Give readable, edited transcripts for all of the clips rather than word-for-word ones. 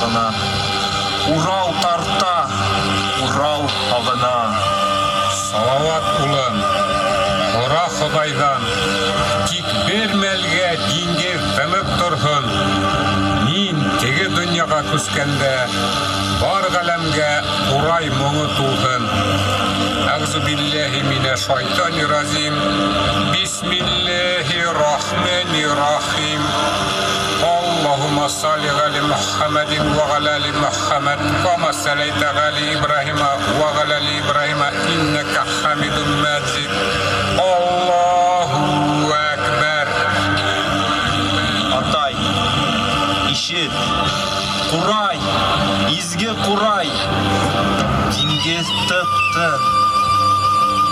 башлана. Урал тарта, Урал һағына. Салауат улым, һора Хоҙайҙан, тик бер мәлгә диңгеҙ тынып торһон. Мин теге донъяға күскәндә, бар ғаләмгә ҡурай моңо тулһын. Әғзу билләһи минә шайтани разим. Бисмилләһи рахмани рахим. Аллаһумма салли гали Мухаммадин ва гала али Мухаммад кама саллайта гали Ибраһима ва гала али Ибраһима иннака хамидум маджид. Аллаһу акбар. Атай, ишет, ҡурай, изге ҡурай. Диңгеҙ тып-тын,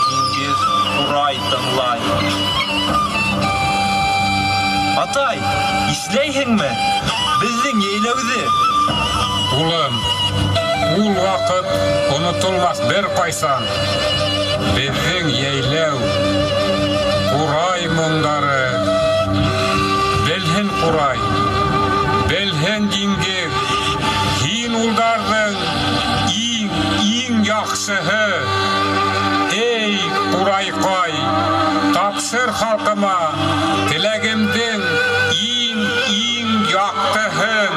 диңгеҙ ҡурай тыңлай. Атай, иҫләйһеңме беҙҙең йәйләүҙе? Улым, ул ваҡыт онотолмаҫ бер ҡайсан. Беҙҙең йәйләү, ҡурай моңдары. Белһен ҡурай, белһен диңгеҙ, һин улдарҙың иң, иң яҡшыһы. Эй, ҡурайҡай, тапшыр халҡыма теләгемдең иң, иң яҡтыһын.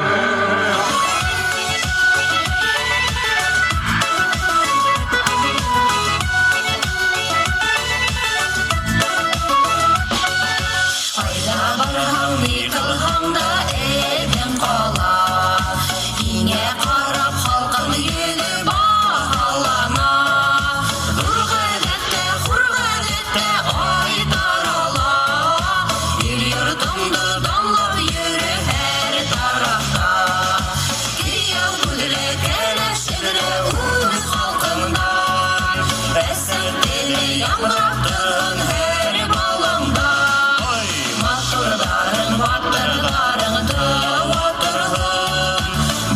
Ҡайҙа барһаң, ни ҡылһаң да эҙең ҡала. Һиңә ҡарап халҡың йөҙө баһалана. Ҙур ғәҙәттә, хур ғәҙәттә ай тарала. Ил-йортоңдо данлап йөрө һәр тарафта. Кейәү күҙле, кәләш йөҙлө үҙ халҡыңдан. Әсәң теле яңғырап торһон һәр балаңда. Матурҙарың, батырҙарың тыуа торһон.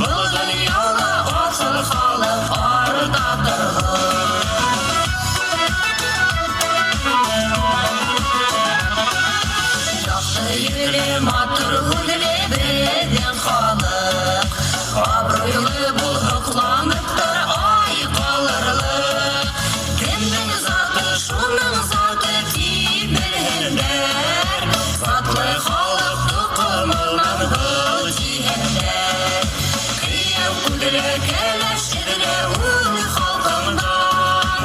Был донъяла аҫыл халыҡ арта торһон. Яҡты йөҙлө, матур һүҙле беҙҙең халыҡ. Абруйлы бул, һоҡланып тор, ай ҡалырлыҡ. Кемдең заты, шуның заты тип белһендәр. Затлы халыҡ тоҡомонан был тиһендәр. Кейәү күҙле, кәләш йөҙлө үҙ халҡыңдан.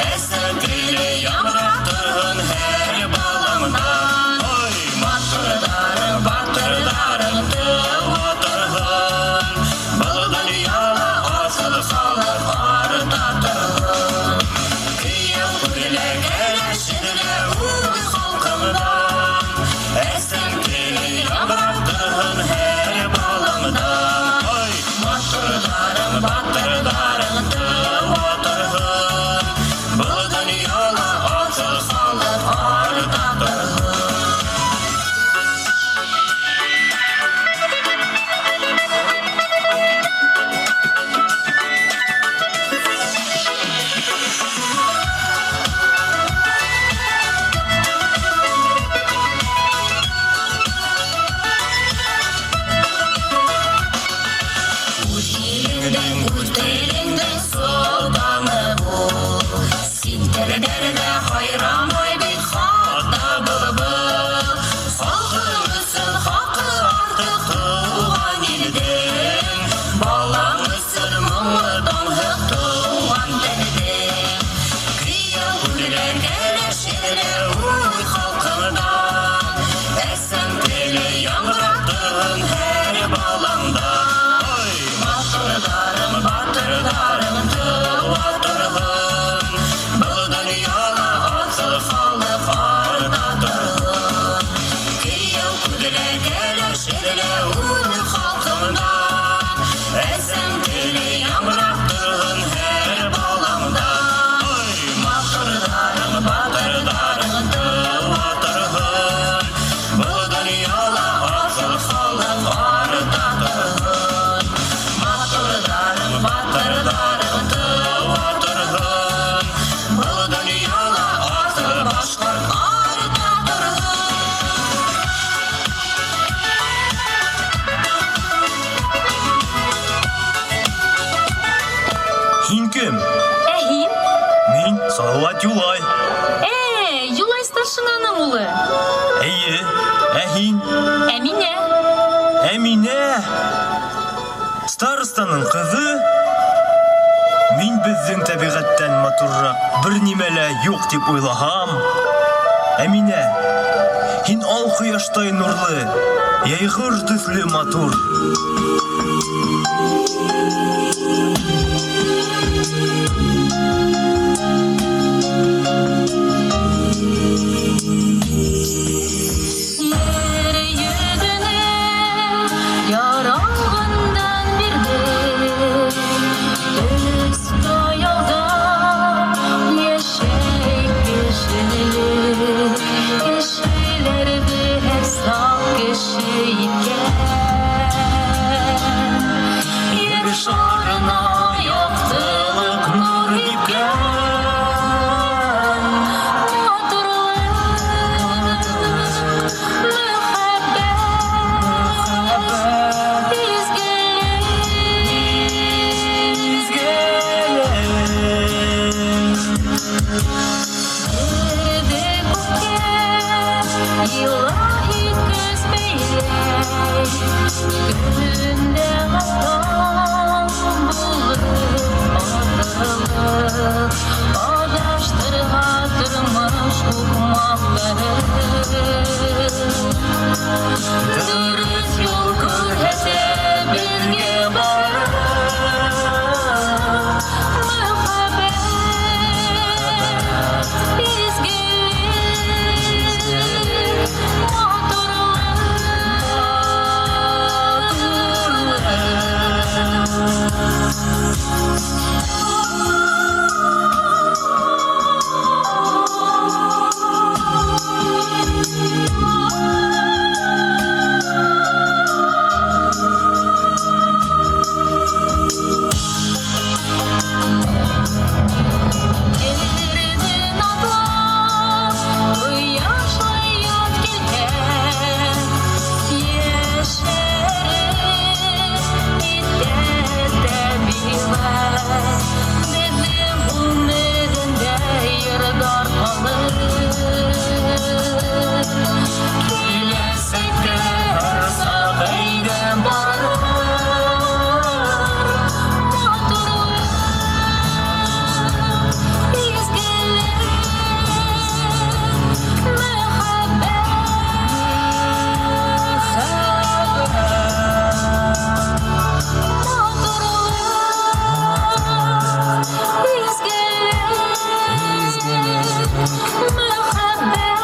Әсәң теле яңғырап торһон һәр балаңдан. Матурҙарың, батырҙарың тыуа торһон. Был донъяла аҫыл халыҡ арта торһон. Кейәү күҙле, кәләш йөҙлө үҙ халҡыңдан. Әсәң теле яңғырап торһон һәр балаңдан. Матурҙарың, батырҙарың тыуа торһон. Был донъяла аҫыл халыҡ арта торһон. Үҙ илеңдең, үҙ телеңдең солтаны бул. Сит телдәрҙә һайрамай бит хатта был-был. Халҡың өсөн хаҡы артыҡ тыуған илдең. Балаң өсөн моңо таңһыҡ тыуған телдең. Кейәү күҙле, кәләш йөҙлө үҙ халҡыңдан. Әсәң теле яңғырап торһон һәр балаңда. Матурҙарың, батырҙарың тыуа торһон. Был донъяла аҫыл халыҡ арта торһон. Кейәү күҙле, кәләш йөҙлө үҙ халҡыңдан. Әсәң теле яңғырап торһон һәр балаңда. Матурҙарың, батырҙарың тыуа торһон. Ҡурай старшинаның улы. Эйе, ә һин? Әминә. Әминә! Старостаның ҡыҙы? Мин беҙҙең тәбиғәттән матурыраҡ бер нимә лә юҡ тип уйлаһам. Әминә, һин ал ҡояштай нурлы, йәйғор төҫлө матур. Ер йөҙөнә яралғандан бирле Өс хыялда йәшәй кешелек, Кешеләрҙе һәр саҡ кеше иткән. Ер шарына яҡтылыҡ нур һипкән. Матурлыҡ, мөхәббәт, изгелек. Ерҙе күккә илаһи көс бәйләй, Көн дә таң булып атылып, Аҙаштырһа тормош һуҡмаҡтары. Дөрөҫ юл күрһәтә беҙгә барып, Мөхәббәт, изгелек, матурлыҡ. Ерҙән атлап, ҡояшлы яҙ килһә, Йәшәреп китә тәбиғәт. Беҙҙең ғүмерҙән дә йырҙар ҡалыр. Киләсәккә һәр саҡ әйҙәп барыр. Матурлыҡ, изгелек, мөхәббәт. Матурлыҡ, изгелек, мөхәббәт.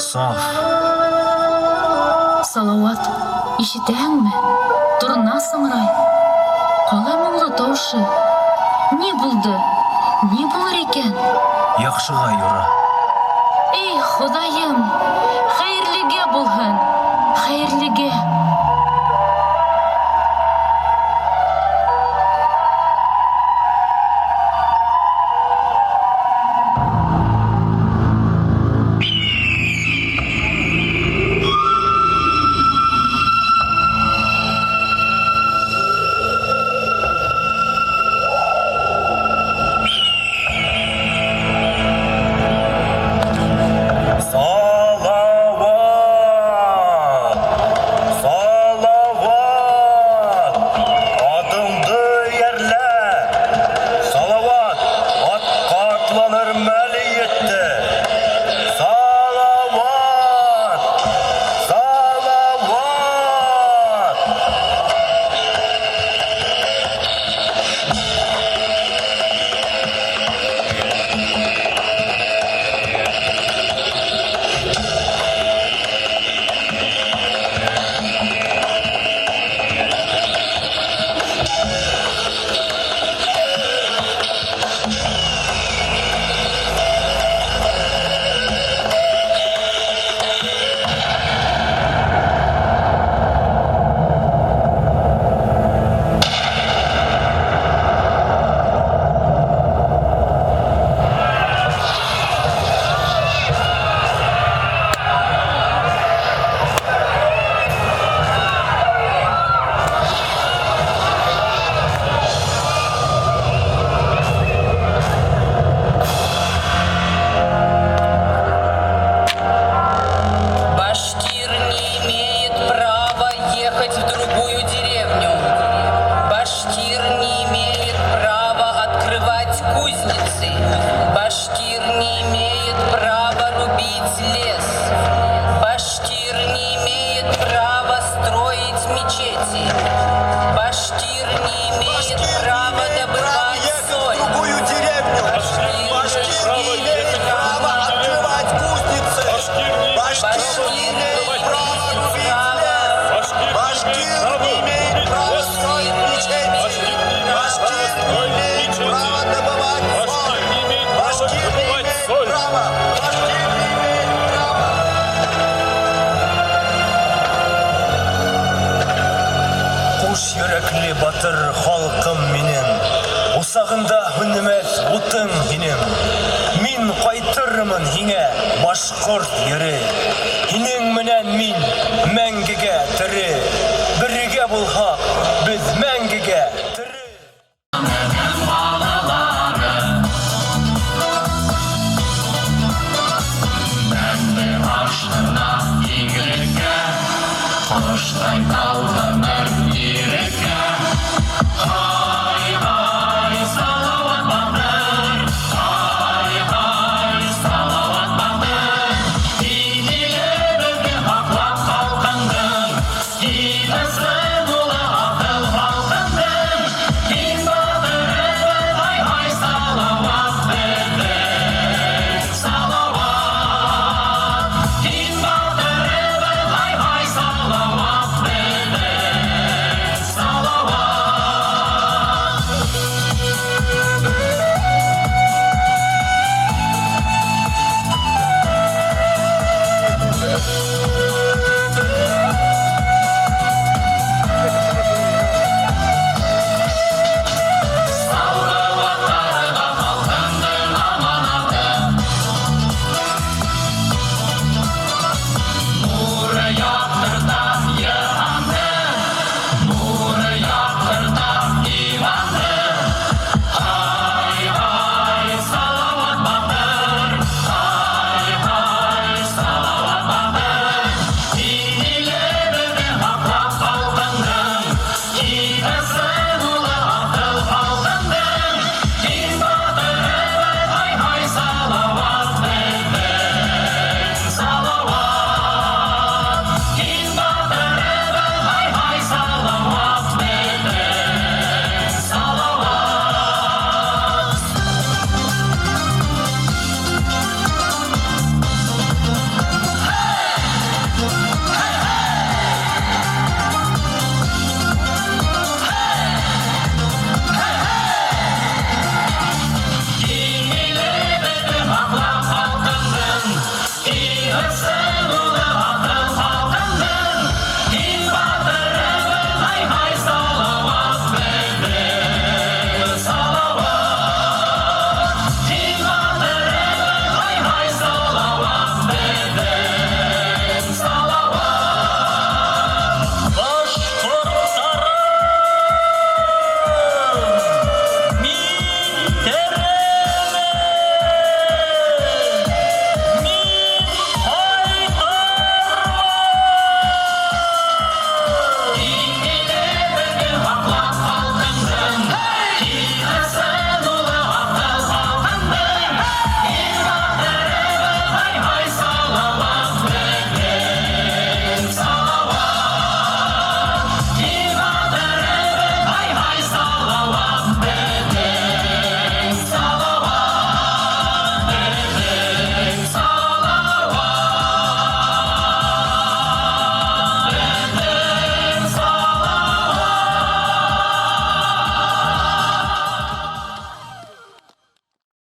Саф. Салауат, ишетәһеңме? Торна сыңрай. Ҡалай моңло тауышы. Ни булды? Ни булыр икән? Яҡшыға юра. Эй, Хоҙайым, хәйерлегә булһын, хәйерлегә. кузницы. Башкир не имеет права рубить лес. Башкир не имеет права строить мечети. Башкир не имеет права добывать соль. Другую деревню. Башкир не имеет права открывать кузницы. Башкир не имеет права рубить лес. Башкир не имеет права строить мечети. Башкир не имеет права добывать соль. Башкир не имеет права. Башкир не имеет права. Ҡуш йөрәкле батыр халҡым минең, Усағында һүнмәҫ утың һинең. Мин ҡайтырмын һиңә, башҡорт ере. Һинең менән мин мәңгегә тере. Бергә булһаҡ, беҙ мәңге.